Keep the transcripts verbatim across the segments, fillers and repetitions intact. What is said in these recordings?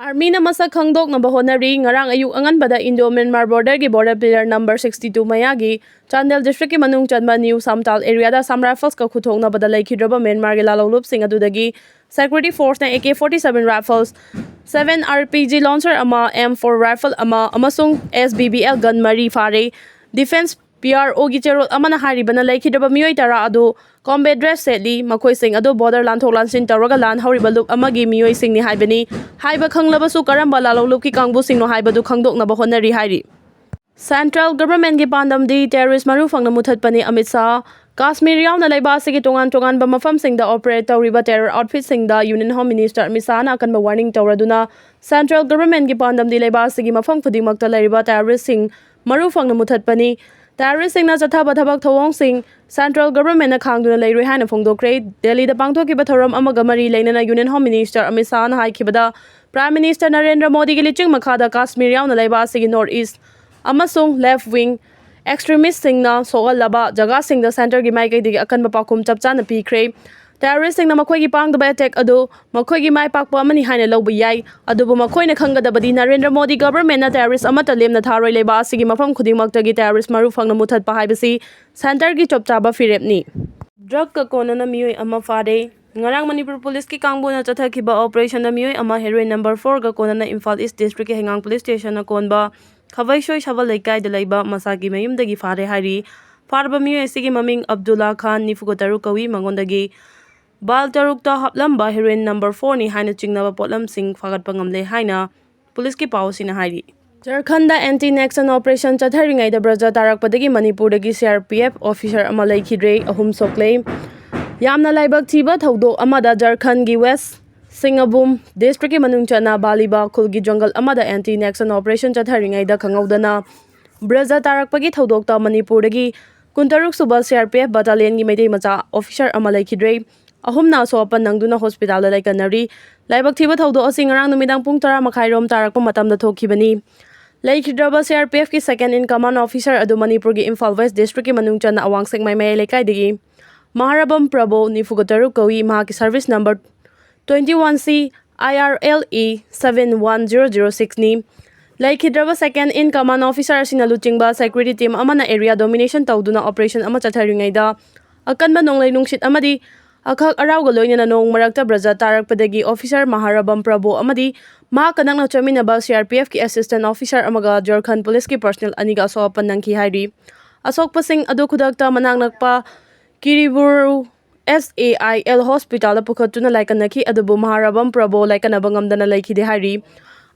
ꯑꯥꯔꯃꯤꯅ ꯃꯁꯛ ꯈꯪꯗꯣꯛꯅꯕ ꯍꯣꯠꯅꯔꯤ꯫ ꯉꯔꯥꯡ ꯑꯌꯨꯛ ꯑꯉꯟꯕꯗ ꯏꯟꯗꯣ ꯃ꯭ꯌꯥꯟꯃꯥꯔ ꯕꯣꯔꯗꯔꯒꯤ border pillar number sixty two ꯃꯌꯥꯒꯤ ꯆꯥꯟꯗꯦꯜ ꯗꯤꯁꯇ꯭ꯔꯤꯛꯀꯤ ꯃꯅꯨꯡ ꯆꯟꯕ ꯅ꯭ꯌꯨ ꯁꯥꯝꯇꯥꯜ ꯑꯦꯔꯤꯌꯥꯗ ꯑꯁꯥꯝ ꯔꯥꯏꯐꯜꯁꯀ ꯈꯨꯊꯣꯛꯅꯕꯗ ꯂꯩꯈꯤꯗ꯭ꯔꯕ ꯃ꯭ꯌꯥꯟꯃꯥꯔꯒꯤ ꯂꯥꯜꯍꯧꯂꯨꯞꯁꯤꯡ ꯑꯗꯨꯗꯒꯤ ꯁꯦꯀ꯭ꯌꯨꯔꯤꯇꯤ ꯐꯣꯔꯁꯅ A K forty seven rifles, seven R P G launcher ꯑꯃ, ꯑꯦꯝ ꯐꯣꯔ ꯔꯥꯏꯐꯜ ꯑꯃ ꯑꯃꯁꯨꯡ S B B L gun ꯃꯔꯤ ꯐꯥꯔꯦ꯫ ꯗꯤꯐꯦꯟꯁ ꯄꯤ ꯑꯥꯔ ꯑꯣꯒꯤ ꯆꯦꯔꯣꯜ ꯑꯃꯅ ꯍꯥꯏꯔꯤꯕꯅ ꯂꯩꯈꯤꯗ꯭ꯔꯕ ꯃꯤꯑꯣꯏ ꯇꯔꯥ ꯑꯗꯨ ꯀꯣꯝꯕꯦꯠ ꯗ꯭ꯔꯦꯁ ꯁꯦꯠꯂꯤ꯫ ꯃꯈꯣꯏꯁꯤꯡ ꯑꯗꯨ ꯕꯣꯔꯗꯔ ꯂꯥꯟꯊꯣꯛ ꯂꯥꯟꯁꯤꯟ ꯇꯧꯔꯒ ꯂꯥꯟ ꯍꯧꯔꯤꯕ ꯂꯨꯞ ꯑꯃꯒꯤ ꯃꯤꯑꯣꯏꯁꯤꯡꯅꯤ ꯍꯥꯏꯕꯅꯤ꯫ ꯍꯥꯏꯕ ꯈꯪꯂꯕꯁꯨ ꯀꯔꯝꯕ ꯂꯥꯜꯍꯧ ꯂꯨꯞꯀꯤ ꯀꯥꯡꯕꯨꯁꯤꯡꯅꯣ ꯍꯥꯏꯕꯗꯨ ꯈꯪꯗꯣꯛꯅꯕ ꯍꯣꯠꯅꯔꯤ ꯍꯥꯏꯔꯤ꯫ ꯁꯦꯟꯇ꯭ꯔꯦꯜ ꯒꯚꯔꯟꯃꯦꯟꯠꯀꯤ ꯄꯥꯟꯗꯝꯗꯤ ꯇꯦꯔꯣꯔꯤꯁ ꯃꯔꯨ ꯐꯪꯅ ꯃꯨꯊꯠꯄꯅꯤ꯫ ꯑꯃꯤꯠ ꯁꯥꯍ ꯀꯥꯁꯃꯤꯔ ꯌꯥꯎꯅ ꯂꯩꯕꯥꯛ ꯑꯁꯤꯒꯤ ꯇꯣꯉꯥꯟ ꯇꯣꯉꯥꯟꯕ ꯃꯐꯝꯁꯤꯡꯗ ꯑꯣꯄꯔꯦꯠ ꯇꯧꯔꯤꯕ ꯇꯦꯔꯣꯔ ꯑꯥꯎꯠꯐꯤꯠꯁꯤꯡꯗ ꯌꯨꯅꯤꯌꯟ ꯍꯣꯝ ꯃꯤꯅꯤꯁꯇꯔ ꯑꯃꯤꯠ ꯁꯥꯍꯅ ꯑꯀꯟꯕ ꯋꯥꯔꯅꯤꯡ ꯇꯧꯔꯗꯨꯅ ꯁꯦꯟꯇ꯭ꯔꯦꯜ ꯒꯚꯔꯟꯃꯦꯟꯠꯀꯤ ꯄꯥꯟꯗꯝꯗꯤ ꯂꯩꯕꯥꯛ ꯑꯁꯤꯒꯤ ꯃꯐꯝ ꯈꯨꯗꯤꯡꯃꯛꯇ ꯂꯩꯔꯤꯕ ꯇꯦꯔꯣꯔꯤꯁꯁꯤꯡ ꯃꯔꯨ ꯐꯪꯅ ꯃꯨꯊꯠꯄꯅꯤ꯫ ꯇꯦꯔꯣꯔꯤꯁꯁꯤꯡꯅ ꯆꯠꯊꯕ ꯊꯕꯛ ꯊꯧꯑꯣꯡꯁꯤꯡ ꯁꯦꯟꯇ꯭ꯔꯦꯜ ꯒꯚꯔꯟꯃꯦꯟꯠꯅ ꯈꯥꯡꯗꯨꯅ ꯂꯩꯔꯣꯏ ꯍꯥꯏꯅ ꯐꯣꯡꯗꯣꯛꯈ꯭ꯔꯦ꯫ ꯗꯦꯜꯂꯤꯗ ꯄꯥꯡꯊꯣꯛꯈꯤꯕ ꯊꯧꯔꯝ ꯑꯃꯒ ꯃꯔꯤ ꯂꯩꯅꯅ ꯌꯨꯅꯤꯌꯟ ꯍꯣꯝ ꯃꯤꯅꯤꯁꯇꯔ ꯑꯃꯤꯠ ꯁꯥꯍꯅ ꯍꯥꯏꯈꯤꯕꯗ, ꯄ꯭ꯔꯥꯏꯝ ꯃꯤꯅꯤꯁꯇꯔ ꯅꯔꯦꯟꯗ꯭ꯔ ꯃꯣꯗꯤꯒꯤ ꯂꯤꯆꯤꯡ ꯃꯈꯥꯗ ꯀꯥꯁꯃꯤꯔ ꯌꯥꯎꯅ ꯂꯩꯕꯥꯛ ꯑꯁꯤꯒꯤ ꯅꯣꯔꯠ ꯏꯁ ꯑꯃꯁꯨꯡ ꯂꯦꯐ ꯋꯤꯡ ꯑꯦꯛꯁꯇ꯭ꯔꯤꯃꯤꯁꯁꯤꯡꯅ ꯁꯣꯛꯍꯜꯂꯕ ꯖꯒꯥꯁꯤꯡꯗ ꯁꯦꯟꯇꯔꯒꯤ ꯃꯥꯏꯀꯩꯗꯒꯤ ꯑꯀꯟꯕ ꯄꯥꯎꯈꯨꯝ ꯆꯞ ꯆꯥꯅ ꯄꯤꯈ꯭ꯔꯦ꯫ ꯇꯦꯔꯣꯔꯤꯁꯁꯤꯡꯅ ꯃꯈꯣꯏꯒꯤ ꯄꯥꯡꯗꯕ ꯑꯦꯇꯦꯛ ꯑꯗꯨ ꯃꯈꯣꯏꯒꯤ ꯃꯥꯏ ꯄꯥꯛꯄ ꯑꯃꯅꯤ ꯍꯥꯏꯅ ꯂꯧꯕ ꯌꯥꯏ, ꯑꯗꯨꯕꯨ ꯃꯈꯣꯏꯅ ꯈꯪꯒꯗꯕꯗꯤ ꯅꯔꯦꯟꯗ꯭ꯔ ꯃꯣꯗꯤ ꯒꯚꯔꯟꯃꯦꯟꯠꯅ ꯇꯦꯔꯣꯔꯤꯁ ꯑꯃꯠꯇ ꯂꯦꯝꯅ ꯊꯥꯔꯣꯏ꯫ ꯂꯩꯕꯥꯛ ꯑꯁꯤꯒꯤ ꯃꯐꯝ ꯈꯨꯗꯤꯡꯃꯛꯇꯒꯤ ꯇꯦꯔꯣꯔꯤꯁ ꯃꯔꯨ ꯐꯪꯅ ꯃꯨꯊꯠꯄ ꯍꯥꯏꯕꯁꯤ ꯁꯦꯟꯇꯔꯒꯤ ꯆꯞ ꯆꯥꯕ ꯐꯤꯔꯦꯞꯅꯤ꯫ ꯗ꯭ꯔꯒꯀ ꯀꯣꯟꯅꯅ ꯃꯤꯑꯣꯏ ꯑꯃ ꯐꯥꯔꯦ꯫ ꯉꯔꯥꯡ ꯃꯅꯤꯄꯨꯔ ꯄꯨꯂꯤꯁꯀꯤ ꯀꯥꯡꯕꯨꯅ ꯆꯠꯊꯈꯤꯕ ꯑꯣꯄꯔꯦꯁꯟꯗ ꯃꯤꯑꯣꯏ ꯑꯃ ꯍꯦꯔꯣꯏꯟ ꯅꯝꯕꯔ ꯐꯣꯔꯒ ꯀꯣꯟꯅꯅ ꯏꯝꯐꯥꯜ ꯏꯁ ꯗꯤꯁꯇ꯭ꯔꯤꯛꯀꯤ ꯍꯩꯉꯥꯡ ꯄꯨꯂꯤꯁ ꯁ꯭ꯇꯦꯁꯟꯅ ꯀꯣꯟꯕ ꯈꯕꯩꯁꯣꯏ ꯁꯕꯜ ꯂꯩꯀꯥꯏꯗ ꯂꯩꯕ ꯃꯁꯥꯒꯤ ꯃꯌꯨꯝꯗꯒꯤ ꯐꯥꯔꯦ ꯍꯥꯏꯔꯤ꯫ ꯐꯥꯔꯕ ꯃꯤꯑꯣꯏ ꯑꯁꯤꯒꯤ ꯃꯃꯤꯡ ꯑꯕꯗꯨꯜꯂꯥ ꯈꯥꯟ, ꯅꯤꯐꯨꯒ ꯇꯔꯨꯛ ꯀꯧꯏ꯫ ꯃꯉꯣꯟꯗꯒꯤ ꯕꯥꯜ ꯇꯔꯨꯛꯇ ꯍꯥꯞꯂꯝꯕ ꯍꯦꯔꯣꯏꯟ ꯅꯝꯕꯔ ꯐꯣꯔꯅꯤ ꯍꯥꯏꯅ ꯆꯤꯡꯅꯕ ꯄꯣꯠꯂꯝꯁꯤꯡ ꯐꯥꯒꯠꯄ ꯉꯝꯂꯦ ꯍꯥꯏꯅ ꯄꯨꯂꯤꯁꯀꯤ ꯄꯥꯎ ꯑꯁꯤꯅ ꯍꯥꯏꯔꯤ꯫ ꯖꯔꯈꯟꯗ ꯑꯦꯟꯇꯤ ꯅꯦꯛꯁꯟ ꯑꯣꯄꯔꯦꯁꯟ ꯆꯠꯊꯔꯤꯉꯩꯗ ꯕ꯭ꯔꯖꯥ ꯇꯥꯔꯛꯄꯗꯒꯤ ꯃꯅꯤꯄꯨꯔꯗꯒꯤ ꯁꯤ ꯑꯥꯔ ꯄꯤ ꯑꯦꯐ ꯑꯣꯐꯤꯁꯔ ꯑꯃ ꯂꯩꯈꯤꯗ꯭ꯔꯦ, ꯑꯍꯨꯝ ꯁꯣꯛꯂꯦ꯫ ꯌꯥꯝꯅ ꯂꯥꯏꯕꯛ ꯊꯤꯕ ꯊꯧꯗꯣꯛ ꯑꯃꯗ ꯖꯔꯈꯟꯒꯤ ꯋꯦꯁ ꯁꯤꯡꯉꯕꯨꯝ ꯗꯤꯁꯇ꯭ꯔꯤꯛꯀꯤ ꯃꯅꯨꯡ ꯆꯟꯅ ꯕꯥꯂꯤꯕꯥ ꯈꯨꯜꯒꯤ ꯖꯪꯒꯜ ꯑꯃꯗ ꯑꯦꯟꯇꯤ ꯅꯦꯛꯁꯟ ꯑꯣꯄꯔꯦꯁꯟ ꯆꯠꯊꯔꯤꯉꯩꯗ ꯈꯪꯍꯧꯗꯅ ꯕ꯭ꯔꯖꯥ ꯇꯥꯔꯛꯄꯒꯤ ꯊꯧꯗꯣꯛꯇ ꯃꯅꯤꯄꯨꯔꯗꯒꯤ ꯀꯨꯟꯇꯔꯨꯛ ꯁꯨꯕ ꯁꯤ ꯑꯥꯔ ꯄꯤ ꯑꯦꯐ ꯕꯠꯇꯥꯂꯤꯌꯟꯒꯤ ꯃꯩꯇꯩ ꯃꯆꯥ ꯑꯣꯐꯤꯁꯔ ꯑꯃ ꯂꯩꯈꯤꯗ꯭ꯔꯦ꯫ ꯑꯍꯨꯝꯅ ꯑꯁꯣꯛ ꯑꯄꯟ ꯅꯪꯗꯨꯅ ꯍꯣꯁꯄꯤꯇꯥꯜꯗ ꯂꯩꯀꯠꯅꯔꯤ꯫ ꯂꯥꯏꯕꯛ ꯊꯤꯕ ꯊꯧꯗꯣꯛ ꯑꯁꯤ ꯉꯔꯥꯡ ꯅꯨꯃꯤꯗꯥꯡ ꯄꯨꯡ ꯇꯔꯥ ꯃꯈꯥꯏꯔꯣꯝ ꯇꯥꯔꯛꯄ ꯃꯇꯝꯗ ꯊꯣꯛꯈꯤꯕꯅꯤ꯫ ꯂꯩꯈꯤꯗ꯭ꯔꯕ ꯁꯤ ꯑꯥꯔ ꯄꯤ ꯑꯦꯐꯀꯤ ꯁꯦꯀꯦꯟ ꯏꯟ ꯀꯃꯥꯟ ꯑꯣꯐꯤꯁꯔ ꯑꯗꯨ ꯃꯅꯤꯄꯨꯔꯒꯤ ꯏꯝꯐꯥꯜ ꯋꯦꯁ ꯗꯤꯁꯇ꯭ꯔꯤꯛꯀꯤ ꯃꯅꯨꯡ ꯆꯟꯅ ꯑꯋꯥꯡ ꯁꯦꯛꯃꯥꯏ ꯃꯌꯥꯏ ꯂꯩꯀꯥꯏꯗꯒꯤ ꯃꯍꯥꯔꯥꯕꯝ ꯄ꯭ꯔꯚꯨ, ꯅꯤꯐꯨꯒ ꯇꯔꯨꯛ ꯀꯧꯏ꯫ ꯃꯍꯥꯛꯀꯤ ꯁꯔꯚꯤꯁ ꯅꯝꯕꯔ ꯇ꯭ꯋꯦꯟꯇꯤ ꯋꯥꯟ ꯁꯤ I R L A seven one zero zero six ꯅꯤ꯫ ꯂꯩꯈꯤꯗ꯭ꯔꯕ second in command officer ꯑꯁꯤꯅ ꯂꯨꯆꯤꯡꯕ security team ꯑꯃꯅ area domination ꯇꯧꯗꯨꯅ operation ꯑꯃ ꯆꯠꯊꯔꯤꯉꯩꯗ ꯑꯀꯟꯕ ꯅꯣꯡꯂꯩ ꯅꯨꯡꯁꯤꯠ ꯑꯃꯗꯤ ꯑꯈꯛ ꯑꯔꯥꯎꯒ ꯂꯣꯏꯅꯅ ꯅꯣꯡ ꯃꯔꯛꯇ ꯕ꯭ꯔꯖꯥ ꯇꯥꯔꯛꯄꯗꯒꯤ officer ꯃꯍꯥꯔꯥꯕꯝ ꯄ꯭ꯔꯚꯨ ꯑꯃꯗꯤ ꯃꯍꯥꯛꯀ ꯅꯛꯅ ꯆꯠꯃꯤꯟꯅꯕ C R P F ꯀꯤ assistant officer ꯑꯃꯒ ꯖꯥꯔꯈꯟꯗ police ꯀꯤ personnel ꯑꯅꯤꯒ ꯑꯁꯣꯛ ꯑꯄꯟ ꯅꯪꯈꯤ ꯍꯥꯏꯔꯤ꯫ ꯑꯁꯣꯛꯄꯁꯤꯡ ꯑꯗꯨ ꯈꯨꯗꯛꯇ ꯃꯅꯥꯛ ꯅꯛꯄ ꯀꯤꯔꯤꯕꯨꯔꯨ S A I L hospital ꯗ ꯄꯨꯈꯠꯇꯨꯅ ꯂꯥꯏꯀꯠꯅꯈꯤ, ꯑꯗꯨꯕꯨ ꯃꯍꯥꯔꯥꯕꯝ ꯄ꯭ꯔꯚꯨ ꯂꯥꯏꯀꯠꯅꯕ ꯉꯝꯗꯅ ꯂꯩꯈꯤꯗꯦ ꯍꯥꯏꯔꯤ꯫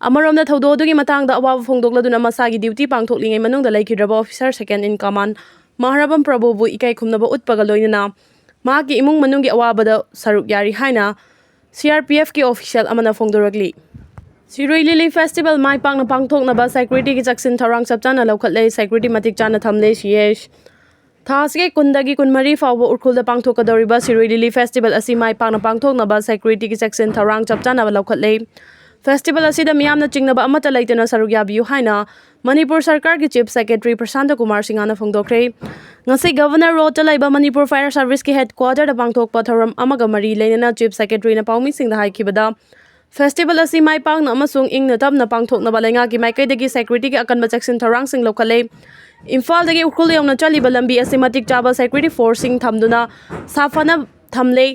ꯑꯃꯔꯣꯝꯗ ꯊꯧꯗꯣꯛ ꯑꯗꯨꯒꯤ ꯃꯇꯥꯡꯗ ꯑꯋꯥꯕ ꯐꯣꯡꯗꯣꯛꯂꯗꯨꯅ ꯃꯁꯥꯒꯤ duty ꯄꯥꯡꯊꯣꯛꯂꯤꯉꯩ ꯃꯅꯨꯡꯗ ꯂꯩꯈꯤꯗ꯭ꯔꯕ officer second in command ꯃꯍꯥꯔꯥꯕꯝ ꯄ꯭ꯔꯚꯨꯕꯨ ꯏꯀꯥꯏ ꯈꯨꯝꯅꯕ ꯎꯠꯄꯒ ꯂꯣꯏꯅꯅ ꯃꯍꯥꯛꯀꯤ ꯏꯃꯨꯡ ꯃꯅꯨꯡꯒꯤ ꯑꯋꯥꯕꯗ ꯁꯔꯨꯛ ꯌꯥꯔꯤ ꯍꯥꯏꯅ C R P F ꯀꯤ official ꯑꯃꯅ ꯐꯣꯡꯗꯣꯔꯛꯂꯤ꯫ ꯁꯤꯔꯣꯏ ꯂꯤꯂꯤ festival ꯃꯥꯏ ꯄꯥꯛꯅ ꯄꯥꯡꯊꯣꯛꯅꯕ security ꯒꯤ ꯆꯦꯛꯁꯤꯟ ꯊꯧꯔꯥꯡ ꯆꯞ ꯆꯥꯅ ꯂꯧꯈꯠꯂꯦ, security ꯃꯇꯤꯛ ꯆꯥꯅ ꯊꯝꯂꯦ, C H꯫ ꯊꯥ ꯑꯁꯤꯒꯤ ꯀꯨꯟꯗꯒꯤ ꯀꯨꯟꯃꯔꯤ ꯐꯥꯎꯕ ꯎꯈ꯭ꯔꯨꯜꯗ ꯄꯥꯡꯊꯣꯛꯀꯗꯧꯔꯤꯕ ꯁꯤꯔꯣꯏ ꯂꯤꯂꯤ festival ꯑꯁꯤ ꯃꯥꯏ ꯄꯥꯛꯅ ꯄꯥꯡꯊꯣꯛꯅꯕ security ꯒꯤ ꯆꯦꯛꯁꯤꯟ ꯊꯧꯔꯥꯡ ꯆꯞ ꯆꯥꯅ ꯂꯧꯈꯠꯂꯦ꯫ Festival ꯑꯁꯤꯗ ꯃꯤꯌꯥꯝꯅ ꯆꯤꯡꯅꯕ ꯑꯃꯠꯇ ꯂꯩꯇꯅ ꯁꯔꯨꯛ ꯌꯥꯕꯤꯌꯨ ꯍꯥꯏꯅ ꯃꯅꯤꯄꯨꯔ ꯁꯔꯀꯥꯔꯒꯤ Chief Secretary ꯄ꯭ꯔꯁꯥꯟꯇ ꯀꯨꯃꯥꯔ ꯁꯤꯡꯍꯅ ꯐꯣꯡꯗꯣꯛꯈ꯭ꯔꯦ꯫ ꯉꯁꯤ Governor Road ꯇ ꯂꯩꯕ ꯃꯅꯤꯄꯨꯔ Fire Service ꯀꯤ headquarter ꯗ ꯄꯥꯡꯊꯣꯛꯄ ꯊꯧꯔꯝ ꯑꯃꯒ ꯃꯔꯤ ꯂꯩꯅꯅ Chief Secretary ꯅ ꯄꯥꯎꯃꯤꯁꯤꯡꯗ ꯍꯥꯏꯈꯤꯕꯗ, festival ꯑꯁꯤ ꯃꯥꯏ ꯄꯥꯛꯅ ꯑꯃꯁꯨꯡ ꯏꯪꯅ ꯇꯞꯅ ꯄꯥꯡꯊꯣꯛꯅꯕ ꯂꯩꯉꯥꯛꯀꯤ ꯃꯥꯏꯀꯩꯗꯒꯤ security ꯒꯤ ꯑꯀꯟꯕ ꯆꯦꯛꯁꯤꯟ ꯊꯧꯔꯥꯡꯁꯤꯡ ꯂꯧꯈꯠꯂꯦ꯫ ꯏꯝꯐꯥꯜꯗꯒꯤ ꯎꯈ꯭ꯔꯨꯜ ꯌꯧꯅ ꯆꯠꯂꯤꯕ ꯂꯝꯕꯤ ꯑꯁꯤ ꯃꯇꯤꯛ ꯆꯥꯕ security force ꯁꯤꯡ ꯊꯝꯗꯨꯅ ꯁꯥꯐꯅ ꯊꯝꯂꯦ꯫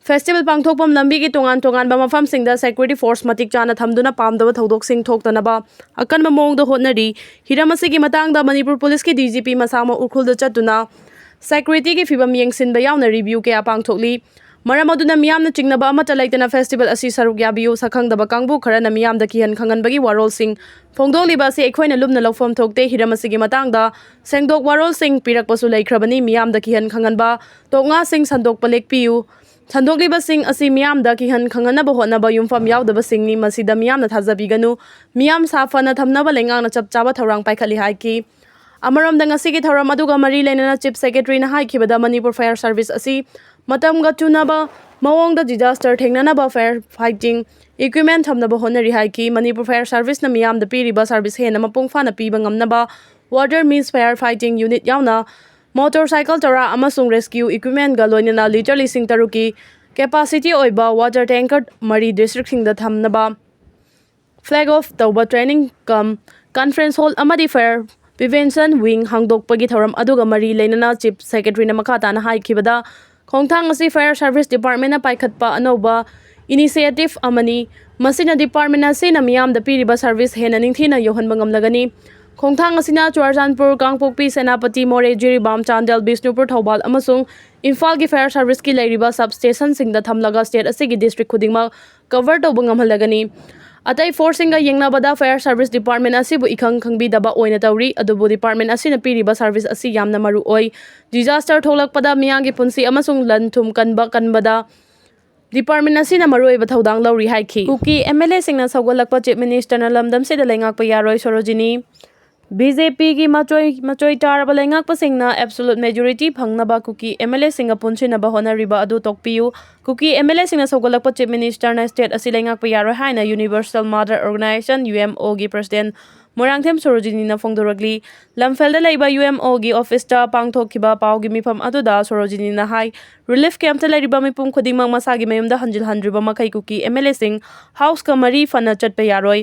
Festival ꯄꯥꯡꯊꯣꯛꯐꯝ ꯂꯝꯕꯤꯒꯤ ꯇꯣꯉꯥꯟ ꯇꯣꯉꯥꯟꯕ ꯃꯐꯝꯁꯤꯡꯗ security force ꯃꯇꯤꯛ ꯆꯥꯅ ꯊꯝꯗꯨꯅ ꯄꯥꯝꯗꯕ ꯊꯧꯗꯣꯛꯁꯤꯡ ꯊꯣꯛꯇꯅꯕ ꯑꯀꯟꯕ ꯃꯑꯣꯡꯗ ꯍꯣꯠꯅꯔꯤ꯫ ꯍꯤꯔꯝ ꯑꯁꯤꯒꯤ ꯃꯇꯥꯡꯗ ꯃꯅꯤꯄꯨꯔ police ꯀꯤ D G P ꯃꯁꯥꯃꯛ ꯎꯈ꯭ꯔꯨꯜꯗ ꯆꯠꯇꯨꯅ security ꯒꯤ ꯐꯤꯕꯝ ꯌꯦꯡꯁꯤꯟꯕ ꯌꯥꯎꯅ review ꯀꯌꯥ ꯄꯥꯡꯊꯣꯛꯂꯤ꯫ ꯃꯔꯝ ꯑꯗꯨꯅ ꯃꯤꯌꯥꯝꯅ ꯆꯤꯡꯅꯕ ꯑꯃꯠꯇ ꯂꯩꯇꯅ festival ꯑꯁꯤ ꯁꯔꯨꯛ ꯌꯥꯕꯤꯌꯨ꯫ ꯁꯛꯈꯪꯗꯕ ꯀꯥꯡꯕꯨ ꯈꯔꯅ ꯃꯤꯌꯥꯝꯗ ꯀꯤꯍꯟ ꯈꯪꯍꯟꯕꯒꯤ ꯋꯥꯔꯣꯜꯁꯤꯡ ꯐꯣꯡꯗꯣꯛꯂꯤꯕ ꯑꯁꯤ ꯑꯩꯈꯣꯏꯅ ꯂꯨꯝꯅ ꯂꯧꯐꯝ ꯊꯣꯛꯇꯦ꯫ ꯍꯤꯔꯝ ꯑꯁꯤꯒꯤ ꯃꯇꯥꯡꯗ ꯁꯦꯡꯗꯣꯛ ꯋꯥꯔꯣꯜꯁꯤꯡ ꯄꯤꯔꯛꯄꯁꯨ ꯂꯩꯈ꯭ꯔꯕꯅꯤ꯫ ꯃꯤꯌꯥꯝꯗ ꯀꯤꯍꯟ ꯈꯪꯍꯟꯕ ꯇꯣꯛꯉꯥꯁꯤꯡ ꯁꯟꯗꯣꯛꯄ ꯂꯦꯞꯄꯤꯌꯨ꯫ ꯁꯟꯗꯣꯛꯂꯤꯕꯁꯤꯡ ꯑꯁꯤ ꯃꯤꯌꯥꯝꯗ ꯀꯤꯍꯟ ꯈꯪꯍꯟꯅꯕ ꯍꯣꯠꯅꯕ ꯌꯨꯝꯐꯝ ꯌꯥꯎꯗꯕꯁꯤꯡꯅꯤ꯫ ꯃꯁꯤꯗ ꯃꯤꯌꯥꯝꯅ ꯊꯥꯖꯕꯤꯒꯅꯨ꯫ ꯃꯤꯌꯥꯝ ꯁꯥꯐꯅ ꯊꯝꯅꯕ ꯂꯩꯉꯥꯛꯅ ꯆꯞ ꯆꯥꯕ ꯊꯧꯔꯥꯡ ꯄꯥꯏꯈꯠꯂꯤ ꯍꯥꯏꯈꯤ꯫ ꯑꯃꯔꯣꯝꯗ ꯉꯁꯤꯒꯤ ꯊꯧꯔꯝ ꯑꯗꯨꯒ ꯃꯔꯤ ꯂꯩꯅꯅ Chief Secretary ꯅ ꯍꯥꯏꯈꯤꯕꯗ, ꯃꯅꯤꯄꯨꯔ Fire Service ꯑꯁꯤ ꯃꯇꯝꯒ ꯆꯨꯅꯕ ꯃꯑꯣꯡꯗ disaster ꯊꯦꯡꯅꯅꯕ fire fighting equipment ꯊꯝꯅꯕ ꯍꯣꯠꯅꯔꯤ ꯍꯥꯏꯈꯤ꯫ ꯃꯅꯤꯄꯨꯔ Fire Service ꯅ ꯃꯤꯌꯥꯝꯗ ꯄꯤꯔꯤꯕ service ꯍꯦꯟꯅ ꯃꯄꯨꯡ ꯐꯥꯅ ꯄꯤꯕ ꯉꯝꯅꯕ water means fire fighting unit ꯌꯥꯎꯅ motorcycle ꯇꯔꯥ ꯑꯃꯁꯨꯡ rescue equipment ꯒ ꯂꯣꯏꯅꯅ litre ꯂꯤꯁꯤꯡ ꯇꯔꯨꯛꯀꯤ capacity ꯑꯣꯏꯕ water tanker ꯃꯔꯤ districtꯁꯤꯡꯗ ꯊꯝꯅꯕ flag off ꯇꯧꯕ training cum conference hall ꯑꯃꯗꯤ fire prevention wing ꯍꯥꯡꯗꯣꯛꯄꯒꯤ ꯊꯧꯔꯝ ꯑꯗꯨꯒ ꯃꯔꯤ ꯂꯩꯅꯅ Chief Secretaryꯅ ꯃꯈꯥ ꯇꯥꯅ ꯍꯥꯏꯈꯤꯕꯗ, ꯈꯣꯡꯊꯥꯡ ꯑꯁꯤ Fire Service Departmentꯅ ꯄꯥꯏꯈꯠꯄ ꯑꯅꯧꯕ initiative ꯑꯃꯅꯤ꯫ ꯃꯁꯤꯅ department ꯑꯁꯤꯅ ꯃꯤꯌꯥꯝꯗ ꯄꯤꯔꯤꯕ service ꯍꯦꯟꯅ ꯅꯤꯡꯊꯤꯅ ꯌꯧꯍꯟꯕ ꯉꯝꯂꯒꯅꯤ꯫ ꯈꯣꯡꯊꯥꯡ ꯑꯁꯤꯅ ꯆꯨꯔꯆꯥꯟꯄꯨꯔ, ꯀꯥꯡꯄꯣꯛꯄꯤ, ꯁꯦꯅꯥꯄꯇꯤ, ꯃꯣꯔꯦ, ꯖꯤꯔꯤꯕꯥꯝ, ꯆꯥꯟꯗꯦꯜ, ꯕꯤꯁꯅꯨꯄꯨꯔ, ꯊꯧꯕꯥꯜ ꯑꯃꯁꯨꯡ ꯏꯝꯐꯥꯜꯒꯤ fire serviceꯀꯤ ꯂꯩꯔꯤꯕ substationꯁꯤꯡꯗ ꯊꯝꯂꯒ state ꯑꯁꯤꯒꯤ district ꯈꯨꯗꯤꯡꯃꯛ cover ꯇꯧꯕ ꯉꯝꯍꯜꯂꯒꯅꯤ꯫ ꯑꯇꯩ forceꯁꯤꯡꯒ ꯌꯦꯡꯅꯕꯗ Fire Service Department ꯑꯁꯤꯕꯨ ꯏꯈꯪ ꯈꯪꯕꯤꯗꯕ ꯑꯣꯏꯅ ꯇꯧꯔꯤ, ꯑꯗꯨꯕꯨ department ꯑꯁꯤꯅ ꯄꯤꯔꯤꯕ service ꯑꯁꯤ ꯌꯥꯝꯅ ꯃꯔꯨ ꯑꯣꯏ꯫ Disaster ꯊꯣꯛꯂꯛꯄꯗ ꯃꯤꯌꯥꯝꯒꯤ ꯄꯨꯟꯁꯤ ꯑꯃꯁꯨꯡ ꯂꯟ ꯊꯨꯝ ꯀꯟꯕ ꯀꯟꯕꯗ department ꯑꯁꯤꯅ ꯃꯔꯨꯑꯣꯏꯕ ꯊꯧꯗꯥꯡ ꯂꯧꯔꯤ ꯍꯥꯏꯈꯤ꯫ ꯀꯨꯀꯤ MLAꯁꯤꯡꯅ ꯁꯧꯒꯠꯂꯛꯄ Chief Ministerꯅ ꯂꯝꯗꯝꯁꯤꯗ ꯂꯩꯉꯥꯛꯄ ꯌꯥꯔꯣꯏ, ꯁꯣꯔꯣꯖꯤꯅꯤ꯫ BJPꯒꯤ ꯃꯆꯣꯏ ꯃꯆꯣꯏ ꯇꯥꯔꯕ ꯂꯩꯉꯥꯛꯄꯁꯤꯡꯅ absolute majority ꯐꯪꯅꯕ ꯀꯨꯀꯤ MLAꯁꯤꯡꯒ ꯄꯨꯟꯁꯤꯟꯅꯕ ꯍꯣꯠꯅꯔꯤꯕ ꯑꯗꯨ ꯇꯣꯛꯄꯤꯌꯨ꯫ ꯀꯨꯀꯤ MLAꯁꯤꯡꯅ ꯁꯧꯒꯠꯂꯛꯄ Chief Ministerꯅ state ꯑꯁꯤ ꯂꯩꯉꯥꯛꯄ ꯌꯥꯔꯣꯏ ꯍꯥꯏꯅ Universal Mother Organization, UMOꯒꯤ President Moirangthem ꯁꯣꯔꯣꯖꯤꯅꯤꯅ ꯐꯣꯡꯗꯣꯔꯛꯂꯤ꯫ ꯂꯝꯐꯦꯜꯗ ꯂꯩꯕ UMOꯒꯤ officeꯇ ꯄꯥꯡꯊꯣꯛꯈꯤꯕ ꯄꯥꯎꯒꯤ ꯃꯤꯐꯝ ꯑꯗꯨꯗ ꯁꯣꯔꯣꯖꯤꯅꯤꯅ ꯍꯥꯏ, relief campꯇ ꯂꯩꯔꯤꯕ ꯃꯤꯄꯨꯝ ꯈꯨꯗꯤꯡꯃꯛ ꯃꯁꯥꯒꯤ ꯃꯌꯨꯝꯗ ꯍꯟꯖꯤꯜꯍꯟꯗ꯭ꯔꯤꯕ ꯃꯈꯩ ꯀꯨꯀꯤ MLAꯁꯤꯡ houseꯀ ꯃꯔꯤ ꯐꯅ ꯆꯠꯄ ꯌꯥꯔꯣꯏ꯫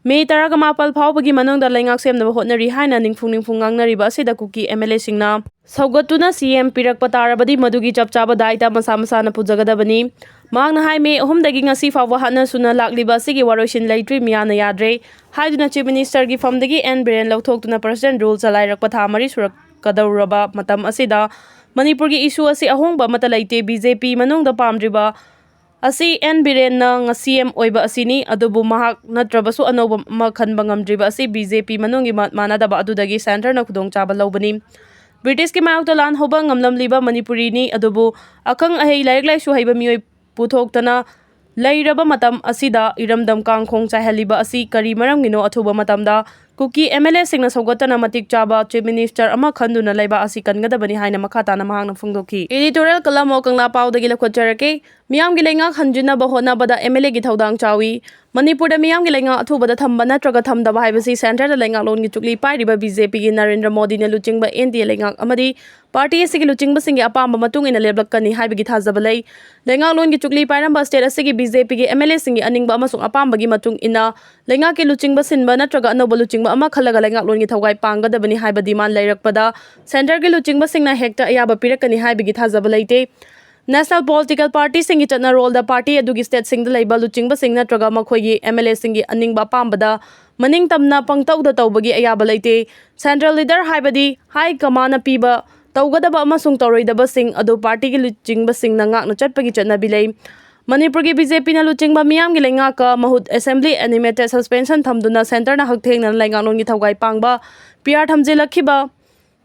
ꯃꯦ ꯇꯔꯥꯃꯥꯄꯜ ꯐꯥꯎꯕꯒꯤ ꯃꯅꯨꯡꯗ ꯂꯩꯉꯥꯛ ꯁꯦꯝꯅꯕ ꯍꯣꯠꯅꯔꯤ ꯍꯥꯏꯅ ꯅꯤꯡꯐꯨꯡ ꯅꯤꯡꯐꯨꯡ ꯉꯥꯡꯅꯔꯤꯕ ꯑꯁꯤꯗ ꯀꯨꯀꯤ MLAꯁꯤꯡꯅ ꯁꯧꯒꯠꯇꯨꯅ CM ꯄꯤꯔꯛꯄ ꯇꯥꯔꯕꯗꯤ ꯃꯗꯨꯒꯤ ꯆꯞ ꯆꯥꯕ ꯗꯥꯏꯇ ꯃꯁꯥ ꯃꯁꯥꯅ ꯄꯨꯖꯒꯗꯕꯅꯤ꯫ ꯃꯍꯥꯛꯅ ꯍꯥꯏ, ꯃꯦ ꯑꯍꯨꯝꯗꯒꯤ ꯉꯁꯤ ꯐꯥꯎꯕ ꯍꯥꯠꯅ ꯁꯨꯅ ꯂꯥꯛꯂꯤꯕ ꯑꯁꯤꯒꯤ ꯋꯥꯔꯣꯏꯁꯤꯟ ꯂꯩꯇ꯭ꯔꯤ, ꯃꯤꯌꯥꯝꯅ ꯌꯥꯗ꯭ꯔꯦ ꯍꯥꯏꯗꯨꯅ Chief Ministerꯒꯤ ꯐꯝꯗꯒꯤ ꯑꯦꯟ ꯕꯤꯔꯦꯟ ꯂꯧꯊꯣꯛꯇꯨꯅ President rule ꯆꯂꯥꯏꯔꯛꯄ ꯊꯥ ꯃꯔꯤ ꯁꯨꯔꯛꯀꯗꯧꯔꯕ ꯃꯇꯝ ꯑꯁꯤꯗ ꯃꯅꯤꯄꯨꯔꯒꯤ issue ꯑꯁꯤ ꯑꯍꯣꯡꯕ ꯑꯃꯠꯇ ꯂꯩꯇꯦ꯫ BJP ꯃꯅꯨꯡꯗ ꯄꯥꯝꯗ꯭ꯔꯤꯕ ꯑꯁꯤ ꯑꯦꯟ ꯕꯤꯔꯦꯟꯅ ꯉꯁꯤ CM ꯑꯣꯏꯕ ꯑꯁꯤꯅꯤ, ꯑꯗꯨꯕꯨ ꯃꯍꯥꯛ ꯅꯠꯇ꯭ꯔꯕꯁꯨ ꯑꯅꯧꯕ ꯑꯃ ꯈꯟꯕ ꯉꯝꯗ꯭ꯔꯤꯕ ꯑꯁꯤ BJP ꯃꯅꯨꯡꯒꯤ ꯃ-, ꯃꯥꯟꯅꯗꯕ ꯑꯗꯨꯗꯒꯤ centreꯅ ꯈꯨꯗꯣꯡꯆꯥꯕ ꯂꯧꯕꯅꯤ꯫ Britishꯀꯤ ꯃꯥꯌꯣꯛꯇ ꯂꯥꯟ ꯍꯧꯕ ꯉꯝꯂꯝꯂꯤꯕ ꯃꯅꯤꯄꯨꯔꯤꯅꯤ, ꯑꯗꯨꯕꯨ ꯑꯈꯪ ꯑꯍꯩ, ꯂꯥꯏꯔꯤꯛ ꯂꯥꯏꯁꯨ ꯍꯩꯕ ꯃꯤꯑꯣꯏ ꯄꯨꯊꯣꯛꯇꯅ ꯂꯩꯔꯕ ꯃꯇꯝ ꯑꯁꯤꯗ ꯏꯔꯝꯗꯝ ꯀꯥꯡꯈꯣꯡ ꯆꯥꯏꯍꯜꯂꯤꯕ ꯑꯁꯤ ꯀꯔꯤ ꯃꯔꯝꯒꯤꯅꯣ? ꯑꯊꯨꯕ ꯃꯇꯝꯗ ꯀꯨꯀꯤ ꯑꯦꯝ ꯑꯦꯜ ꯑꯦꯁꯤꯡꯅ ꯁꯧꯒꯠꯇꯅ ꯃꯇꯤꯛ ꯆꯥꯕ ꯆꯤꯐ ꯃꯤꯅꯤꯁꯇꯔ ꯑꯃ ꯈꯟꯗꯨꯅ ꯂꯩꯕꯥꯛ ꯑꯁꯤ ꯀꯟꯒꯗꯕꯅꯤ ꯍꯥꯏꯅ ꯃꯈꯥ ꯇꯥꯅ ꯃꯍꯥꯛꯅ ꯐꯣꯡꯗꯣꯛꯈꯤ꯫ Editorial column of ꯀꯪꯂꯥ ꯄꯥꯎꯗꯒꯤ ꯂꯧꯈꯠꯆꯔꯛꯀꯦ꯫ ꯃꯤꯌꯥꯝꯒꯤ ꯂꯩꯉꯥꯛ ꯍꯟꯖꯤꯟꯅꯕ ꯍꯣꯠꯅꯕꯗ ꯑꯦꯝ ꯑꯦꯜ ꯑꯦꯒꯤ ꯊꯧꯗꯥꯡ ꯆꯥꯎꯏ꯫ ꯃꯅꯤꯄꯨꯔꯗ ꯃꯤꯌꯥꯝꯒꯤ ꯂꯩꯉꯥꯛ ꯑꯊꯨꯕꯗ ꯊꯝꯕ ꯅꯠꯇ꯭ꯔꯒ ꯊꯝꯗꯕ ꯍꯥꯏꯕꯁꯤ ꯁꯦꯟꯇꯔꯗ ꯂꯩꯉꯥꯛꯂꯣꯟꯒꯤ ꯆꯨꯛꯂꯤ ꯄꯥꯏꯔꯤꯕ ꯕꯤ ꯖꯦ ꯄꯤꯒꯤ ꯅꯔꯦꯟꯗ꯭ꯔ ꯃꯣꯗꯤꯅ ꯂꯨꯆꯤꯡꯕ ꯑꯦꯟ ꯗꯤ ꯑꯦ ꯂꯩꯉꯥꯛ ꯑꯃꯗꯤ ꯄꯥꯔꯇꯤ ꯑꯁꯤꯒꯤ ꯂꯨꯆꯤꯡꯕꯁꯤꯡꯒꯤ ꯑꯄꯥꯝꯕ ꯃꯇꯨꯡ ꯏꯟꯅ ꯂꯦꯞꯂꯛꯀꯅꯤ ꯍꯥꯏꯕꯒꯤ ꯊꯥꯖꯕ ꯂꯩ꯫ ꯂꯩꯉꯥꯛꯂꯣꯟꯒꯤ ꯆꯨꯛꯂꯤ ꯄꯥꯏꯔꯝꯕ ꯁ꯭ꯇꯦꯠ ꯑꯁꯤꯒꯤ ꯕꯤ ꯖꯦ ꯄꯤꯒꯤ ꯑꯦꯝ ꯑꯦꯜ ꯑꯦꯁꯤꯡꯒꯤ ꯑꯅꯤꯡꯕ ꯑꯃꯁꯨꯡ ꯑꯄꯥꯝꯕꯒꯤ ꯃꯇꯨꯡ ꯏꯟꯅ ꯂꯩꯉꯥꯛꯀꯤ ꯂꯨꯆꯤꯡꯕ ꯁꯤꯟꯕ ꯅꯠꯇ꯭ꯔꯒ ꯑꯅꯧꯕ ꯂꯨꯆꯤꯡꯕ ꯑꯃ ꯈꯜꯂꯒ ꯂꯩꯉꯥꯛꯂꯣꯟꯒꯤ ꯊꯧꯒꯥꯏ ꯄꯥꯡꯒꯗꯕꯅꯤ ꯍꯥꯏꯕ ꯗꯤꯃꯥꯟ ꯂꯩꯔꯛꯄꯗ ꯁꯦꯟꯇꯔꯒꯤ ꯂꯨꯆꯤꯡꯕꯁꯤꯡꯅ ꯍꯦꯛꯇ ꯑꯌꯥꯕ ꯄꯤꯔꯛꯀꯅꯤ ꯍꯥꯏꯕꯒꯤ ꯊꯥꯖꯕ ꯂꯩꯇꯦ꯫ ꯅꯦꯁꯅꯦꯜ ꯄꯣꯂꯤꯇꯤꯀꯦꯜ ꯄꯥꯔꯇꯤꯁꯤꯡꯒꯤ ꯆꯠꯅꯔꯣꯜꯗ ꯄꯥꯔꯇꯤ ꯑꯗꯨꯒꯤ ꯁ꯭ꯇꯦꯠꯁꯤꯡꯗ ꯂꯩꯕ ꯂꯨꯆꯤꯡꯕꯁꯤꯡ ꯅꯠꯇ꯭ꯔꯒ ꯃꯈꯣꯏꯒꯤ ꯑꯦꯝ ꯑꯦꯜ ꯑꯦꯁꯤꯡꯒꯤ ꯑꯅꯤꯡꯕ ꯑꯄꯥꯝꯕꯗ ꯃꯅꯤꯡ ꯇꯝꯅ ꯄꯪꯇꯧꯗ ꯇꯧꯕꯒꯤ ꯑꯌꯥꯕ ꯂꯩꯇꯦ꯫ ꯁꯦꯟꯇ꯭ꯔꯦꯜ ꯂꯤꯗꯔ ꯍꯥꯏꯕꯗꯤ ꯍꯥꯏ ꯀꯃꯥꯟꯅ ꯄꯤꯕ ꯇꯧꯒꯗꯕ ꯑꯃꯁꯨꯡ ꯇꯧꯔꯣꯏꯗꯕꯁꯤꯡ ꯑꯗꯨ ꯄꯥꯔꯇꯤꯒꯤ ꯂꯨꯆꯤꯡꯕꯁꯤꯡꯅ ꯉꯥꯛꯅ ꯆꯠꯄꯒꯤ ꯆꯠꯅꯕꯤ ꯂꯩ꯫ ꯃꯅꯤꯄꯨꯔꯒꯤ ꯕꯤ ꯖꯦ ꯄꯤꯅ ꯂꯨꯆꯤꯡꯕ ꯃꯤꯌꯥꯝꯒꯤ ꯂꯩꯉꯥꯛꯀ ꯃꯍꯨꯠ ꯑꯦꯁꯦꯝꯕ꯭ꯂꯤ ꯑꯦꯅꯤꯃꯦꯇꯦꯗ ꯁꯁꯄꯦꯟꯁꯟ ꯊꯝꯗꯨꯅ ꯁꯦꯟꯇꯔꯅ ꯍꯛꯊꯦꯡꯅꯅ ꯂꯩꯉꯥꯛꯂꯣꯟꯒꯤ ꯊꯧꯒꯥꯏ ꯄꯥꯡꯕ ꯄꯤ ꯑꯥꯔ ꯊꯝꯖꯤꯜꯂꯛꯈꯤꯕ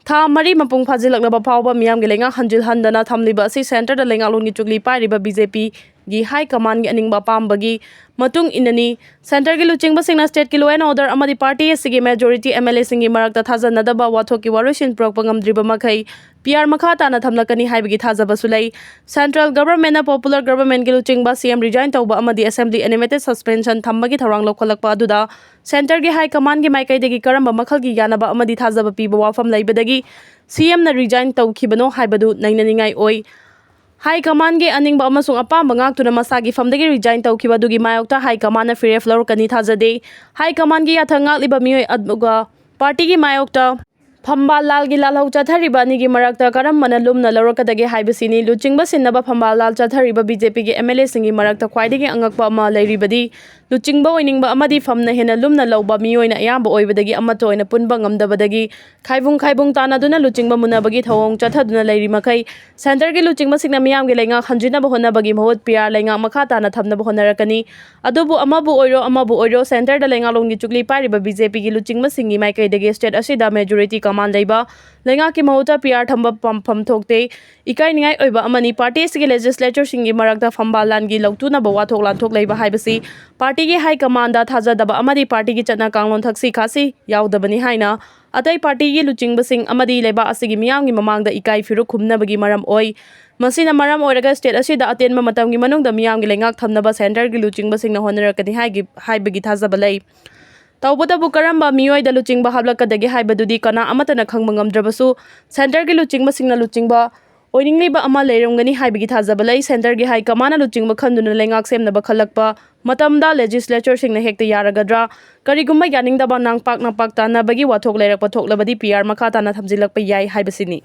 ꯊꯥ ꯃꯔꯤ ꯃꯄꯨꯡ ꯐꯥꯖꯤꯜꯂꯛꯂꯕ ꯐꯥꯎꯕ ꯃꯤꯌꯥꯝꯒꯤ ꯂꯩꯉꯥꯛ ꯍꯟꯖꯤꯜꯍꯟꯗꯅ ꯊꯝꯂꯤꯕ ꯑꯁꯤ ꯁꯦꯟꯇꯔꯗ ꯂꯩꯉꯥꯛꯂꯣꯟꯒꯤ ꯆꯨꯛꯂꯤ ꯄꯥꯏꯔꯤꯕ ꯕꯤ ꯖꯦ ꯄꯤꯒꯤ ꯍꯥꯏ ꯀꯃꯥꯟꯒꯤ ꯑꯅꯤꯡꯕ ꯑꯄꯥꯝꯕꯒꯤ ꯃꯇꯨꯡ ꯏꯟꯅꯅꯤ꯫ ꯁꯦꯟꯇꯔꯒꯤ ꯂꯨꯆꯤꯡꯕꯁꯤꯡꯅ ꯁ꯭ꯇꯦꯠꯀꯤ law and order ꯑꯃꯗꯤ ꯄꯥꯔꯇꯤ ꯑꯁꯤꯒꯤ ꯃꯦꯖꯣꯔꯤꯇꯤ ꯑꯦꯝ ꯑꯦꯜ ꯑꯦꯁꯤꯡꯒꯤ ꯃꯔꯛꯇ ꯊꯥꯖꯅꯗꯕ ꯋꯥꯊꯣꯛꯀꯤ ꯋꯥꯔꯣꯏꯁꯤꯟ ꯄꯨꯔꯛꯄ ꯉꯝꯗ꯭ꯔꯤꯕ ꯃꯈꯩ ꯄꯤ ꯑꯥꯔ ꯃꯈꯥ ꯇꯥꯅ ꯊꯝꯂꯛꯀꯅꯤ ꯍꯥꯏꯕꯒꯤ ꯊꯥꯖꯕꯁꯨ ꯂꯩ꯫ ꯁꯦꯟꯇ꯭ꯔꯦꯜ ꯒꯚꯔꯟꯃꯦꯟꯠꯅ ꯄꯣꯄꯨꯂꯔ ꯒꯚꯔꯟꯃꯦꯟꯠꯀꯤ ꯂꯨꯆꯤꯡꯕ ꯁꯤ ꯑꯦꯝ ꯔꯤꯖꯥꯏꯟ ꯇꯧꯕ ꯑꯃꯗꯤ ꯑꯦꯁꯦꯝꯕ꯭ꯂꯤ ꯑꯦꯅꯤꯃꯦꯇꯦꯗ ꯁꯁꯄꯦꯟꯁꯟ ꯊꯝꯕꯒꯤ ꯊꯧꯔꯥꯡ ꯂꯧꯈꯠꯂꯛꯄ ꯑꯗꯨꯗ ꯁꯦꯟꯇꯔꯒꯤ ꯍꯥꯏ ꯀꯃꯥꯟꯒꯤ ꯃꯥꯏꯀꯩꯗꯒꯤ ꯀꯔꯝꯕ ꯃꯈꯜꯒꯤ ꯌꯥꯅꯕ ꯑꯃꯗꯤ ꯊꯥꯖꯕ ꯄꯤꯕ ꯋꯥꯐꯝ ꯂꯩꯕꯗꯒꯤ ꯁꯤ ꯑꯦꯝꯅ ꯔꯤꯖꯥꯏꯟ ꯇꯧꯈꯤꯕꯅꯣ ꯍꯥꯏꯕꯗꯨ ꯅꯩꯅꯅꯤꯡꯉꯥꯏ ꯑꯣꯏ꯫ ꯍꯥꯏ ꯀꯃꯥꯟꯒꯤ ꯑꯅꯤꯡꯕ ꯑꯃꯁꯨꯡ ꯑꯄꯥꯝꯕ ꯉꯥꯛꯇꯨꯅ ꯃꯁꯥꯒꯤ ꯐꯝꯗꯒꯤ ꯔꯤꯖꯥꯏꯟ ꯇꯧꯈꯤꯕ ꯑꯗꯨꯒꯤ ꯃꯥꯌꯣꯛꯇ ꯍꯥꯏ ꯀꯃꯥꯟꯅ ꯐꯤꯔꯦꯞ ꯂꯧꯔꯛꯀꯅꯤ ꯊꯥꯖꯗꯦ꯫ ꯍꯥꯏ ꯀꯃꯥꯟꯒꯤ ꯌꯥꯊꯪ ꯉꯥꯛꯂꯤꯕ ꯃꯤꯑꯣꯏ ꯑꯗꯨꯒ ꯄꯥꯔꯇꯤꯒꯤ ꯃꯥꯌꯣꯛꯇ ꯐꯝꯕꯥꯜ ꯂꯥꯜꯒꯤ ꯂꯥꯜꯍꯧ ꯆꯠꯊꯔꯤꯕ ꯑꯅꯤꯒꯤ ꯃꯔꯛꯇ ꯀꯔꯝꯕꯅ ꯂꯨꯝꯅ ꯂꯧꯔꯛꯀꯗꯒꯦ ꯍꯥꯏꯕꯁꯤꯅꯤ꯫ ꯂꯨꯆꯤꯡꯕ ꯁꯤꯟꯅꯕ ꯐꯝꯕꯥꯜ ꯂꯥꯜ ꯆꯠꯊꯔꯤꯕ ꯕꯤ ꯖꯦ ꯄꯤꯒꯤ ꯑꯦꯝ ꯑꯦꯜ ꯑꯦꯁꯤꯡꯒꯤ ꯃꯔꯛꯇ ꯈ꯭ꯋꯥꯏꯗꯒꯤ ꯑꯉꯛꯄ ꯑꯃ ꯂꯩꯔꯤꯕꯗꯤ ꯂꯨꯆꯤꯡꯕ ꯑꯣꯏꯅꯤꯡꯕ ꯑꯃꯗꯤ ꯐꯝꯅ ꯍꯦꯟꯅ ꯂꯨꯝꯅ ꯂꯧꯕ ꯃꯤꯑꯣꯏꯅ ꯑꯌꯥꯝꯕ ꯑꯣꯏꯕꯗꯒꯤ ꯑꯃꯠꯇ ꯑꯣꯏꯅ ꯄꯨꯟꯕ ꯉꯝꯗꯕꯗꯒꯤ ꯈꯥꯏꯕꯨꯡ ꯈꯥꯏꯕꯨꯡ ꯇꯥꯟꯅꯗꯨꯅ ꯂꯨꯆꯤꯡꯕ ꯃꯨꯟꯅꯕꯒꯤ ꯊꯧꯑꯣꯡ ꯆꯠꯊꯗꯨꯅ ꯂꯩꯔꯤ ꯃꯈꯩ ꯁꯦꯟꯇꯔꯒꯤ ꯂꯨꯆꯤꯡꯕꯁꯤꯡꯅ ꯃꯤꯌꯥꯝꯒꯤ ꯂꯩꯉꯥꯛ ꯍꯟꯖꯤꯟꯅꯕ ꯍꯣꯠꯅꯕꯒꯤ ꯃꯍꯨꯠ ꯄꯤ ꯑꯥꯔ ꯂꯩꯉꯥꯛ ꯃꯈꯥ ꯇꯥꯅ ꯊꯝꯅꯕ ꯍꯣꯠꯅꯔꯛꯀꯅꯤ꯫ ꯑꯗꯨꯕꯨ ꯑꯃꯕꯨ ꯑꯣꯏꯔꯣ ꯑꯃꯕꯨ ꯑꯣꯏꯔꯣ ꯁꯦꯟꯇꯔꯗ ꯂꯩꯉꯥꯛꯂꯣꯟꯒꯤ ꯆꯨꯛꯂꯤ ꯄꯥꯏꯔꯤꯕ ꯕꯤ ꯖꯦ ꯄꯤꯒꯤ ꯂꯨꯆꯤꯡꯕꯁꯤꯡꯒꯤ ꯃꯥꯏꯀꯩꯗꯒꯤ ꯁ꯭ꯇꯦꯠ ꯑꯁꯤꯗ ꯃꯦꯖꯣꯔꯤꯇꯤ ꯀꯃꯥꯟ ꯂꯩꯕ ꯂꯩꯉꯥꯛꯀꯤ ꯃꯍꯨꯠꯇ ꯄꯤ ꯑꯥꯔ ꯊꯝꯕ ꯄꯥꯝꯐꯝ ꯊꯣꯛꯇꯦ꯫ ꯏꯀꯥꯏꯅꯤꯡꯉꯥꯏ ꯑꯣꯏꯕ ꯑꯃꯅꯤ꯫ ꯄꯥꯔꯇꯤ ꯑꯁꯤꯒꯤ ꯂꯦꯖꯤꯁꯂꯦꯆꯔꯁꯤꯡꯒꯤ ꯃꯔꯛꯇ ꯐꯝꯕꯥꯜ ꯂꯥꯟꯒꯤ ꯂꯧꯇꯨꯅꯕ ꯋꯥꯊꯣꯛ ꯂꯥꯟꯊꯣꯛ ꯂꯩꯕ ꯍꯥꯏꯕꯁꯤ ꯄꯥꯔꯇꯤꯒꯤ ꯍꯥꯏ ꯀꯃꯥꯟꯗ ꯊꯥꯖꯗꯕ ꯑꯃꯗꯤ ꯄꯥꯔꯇꯤꯒꯤ ꯆꯠꯅ ꯀꯥꯡꯂꯣꯟ ꯊꯛꯁꯤ ꯈꯥꯁꯤ ꯌꯥꯎꯗꯕꯅꯤ ꯍꯥꯏꯅ ꯑꯇꯩ ꯄꯥꯔꯇꯤꯒꯤ ꯂꯨꯆꯤꯡꯕꯁꯤꯡ ꯑꯃꯗꯤ ꯂꯩꯕꯥꯛ ꯑꯁꯤꯒꯤ ꯃꯤꯌꯥꯝꯒꯤ ꯃꯃꯥꯡꯗ ꯏꯀꯥꯏ ꯐꯤꯔꯨꯛ ꯈꯨꯝꯅꯕꯒꯤ ꯃꯔꯝ ꯑꯣꯏ꯫ ꯃꯁꯤꯅ ꯃꯔꯝ ꯑꯣꯏꯔꯒ ꯁ꯭ꯇꯦꯠ ꯑꯁꯤꯗ ꯑꯇꯦꯟꯕ ꯃꯇꯝꯒꯤ ꯃꯅꯨꯡꯗ ꯃꯤꯌꯥꯝꯒꯤ ꯂꯩꯉꯥꯛ ꯊꯝꯅꯕ ꯁꯦꯟꯇꯔꯒꯤ ꯂꯨꯆꯤꯡꯕꯁꯤꯡꯅ ꯍꯣꯠꯅꯔꯛꯀꯅꯤ ꯍꯥꯏꯒꯤ-, ꯍꯥꯏꯕꯒꯤ ꯊꯥꯖꯕ ꯂꯩ꯫ ꯇꯧꯕꯇꯕꯨ ꯀꯔꯝꯕ ꯃꯤꯑꯣꯏꯗ ꯂꯨꯆꯤꯡꯕ ꯍꯥꯞꯂꯛꯀꯗꯒꯦ ꯍꯥꯏꯕꯗꯨꯗꯤ ꯀꯅꯥ ꯑꯃꯠꯇꯅ ꯈꯪꯕ ꯉꯝꯗ꯭ꯔꯕꯁꯨ, ꯁꯦꯟꯇꯔꯒꯤ ꯂꯨꯆꯤꯡꯕꯁꯤꯡꯅ ꯂꯨꯆꯤꯡꯕ ꯑꯣꯏꯅꯤꯡꯂꯤꯕ ꯑꯃ ꯂꯩꯔꯝꯒꯅꯤ ꯍꯥꯏꯕꯒꯤ ꯊꯥꯖꯕ ꯂꯩ꯫ ꯁꯦꯟꯇꯔꯒꯤ ꯍꯥꯏ ꯀꯃꯥꯟꯅ ꯂꯨꯆꯤꯡꯕ ꯈꯟꯗꯨꯅ ꯂꯩꯉꯥꯛ ꯁꯦꯝꯅꯕ ꯈꯜꯂꯛꯄ ꯃꯇꯝꯗ ꯂꯦꯖꯤꯁꯂꯦꯆꯔꯁꯤꯡꯅ ꯍꯦꯛꯇ ꯌꯥꯔꯒꯗ꯭ꯔꯥ? ꯀꯔꯤꯒꯨꯝꯕ ꯌꯥꯅꯤꯡꯗꯕ ꯅꯥꯡꯄꯥꯛ ꯅꯥꯡꯄꯥꯛ ꯇꯥꯟꯅꯕꯒꯤ ꯋꯥꯊꯣꯛ ꯂꯩꯔꯛꯄ ꯊꯣꯛꯂꯕꯗꯤ ꯄꯤ ꯑꯥꯔ ꯃꯈꯥ ꯇꯥꯅ ꯊꯝꯖꯤꯜꯂꯛꯄ ꯌꯥꯏ ꯍꯥꯏꯕꯁꯤꯅꯤ꯫